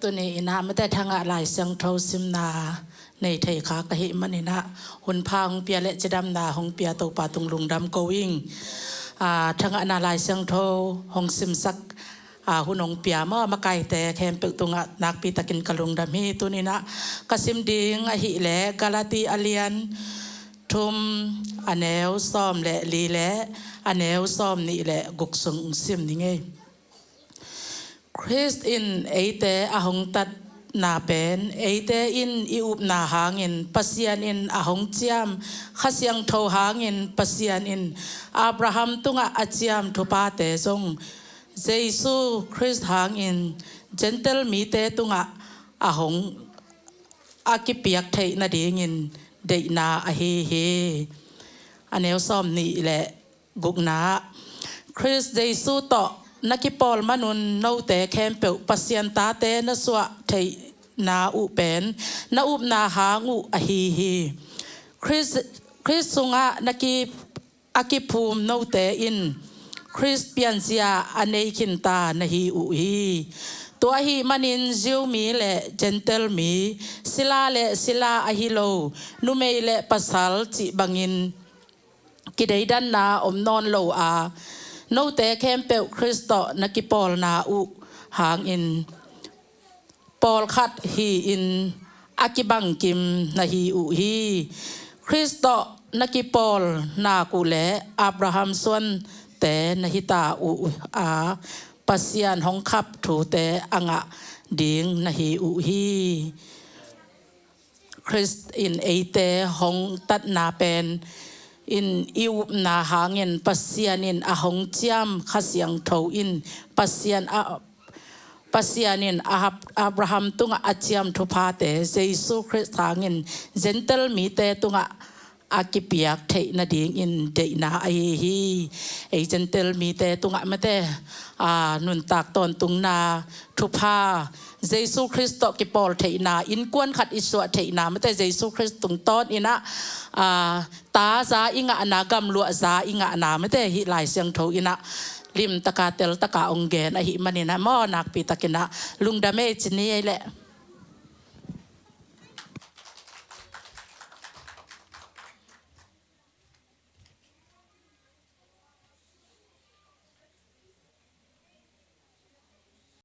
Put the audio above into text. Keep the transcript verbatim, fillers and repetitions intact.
Tuni inah mate thangah Lai Siangtho simna nei thei kha ka hih maninah hunpha hong pia le cidamna hong pia Topa tung lungdam ko ing. Aa, thangahna Lai Siangtho hong simsak, aa, hun hong pia maw makaite khempeuh tungah nakpi takin ka lungdam hi. Tuninah ka sim ding ahih leh Galati a lian thum, a neu sawm le li le a neu sawm nih le guk sung sim ni ngei. Khrist in eite a hong tatna pen eite in i upna hangin Pasian in a hong ciam Kha Siangtho hangin Pasian in Abraham tungah a ciam thuphate zong Jesu Khrist hangin Gentile mite tungah a hong a kipiak theih nadingin deihna ahi hi. A neu sawm nih le gukna, Khrist Jesu tawh na kipawl manun note khempeuh Pasian tate na suah theihna uh pen na upna hang uh ahi hi. Khrist, Khrist sungah na ki, a kiphum note in Khrist pianzia a nei khinta na hi uh hi. Tua ahih manin Jew mi le Gentile mi, sila le sila ahi lo, numei le pasal cih bangin kideidanna om nawn lo a, note khempeuh Khrist tawh na kipawlna uh hangin pawlkhat hi-in a kibangkim na hi uh hi. Khrist tawh na kipawl nak uh leh Abraham suante na hita uh a, Pasian hong khap thute a ngah ding na hi uh hi. Khrist in eite hong tatna pen in i upna hangin Pasian in a hong ciam Kha Siangtho in Pasian a, Pasian in Ahab, Abraham tungah a ciam thuphate Jesu Khrist hangin Gentile mite tungah a kipiak theih nadingin deihna ahi hi. Ei Gentile mite tungah mate, aa, nuntak tawntungna thupha Jesu Khrist tawh kipawl theihna, innkuan khat i suah theihna mate Jesu Khrist tungtawn inah, aa, ta za i ngahna, gamluah za i ngahna mate hih Lai Siangtho inah limtaka teltaka ong gen ahih maninah maw nakpi takinah lungdam ei ci ni ei leh.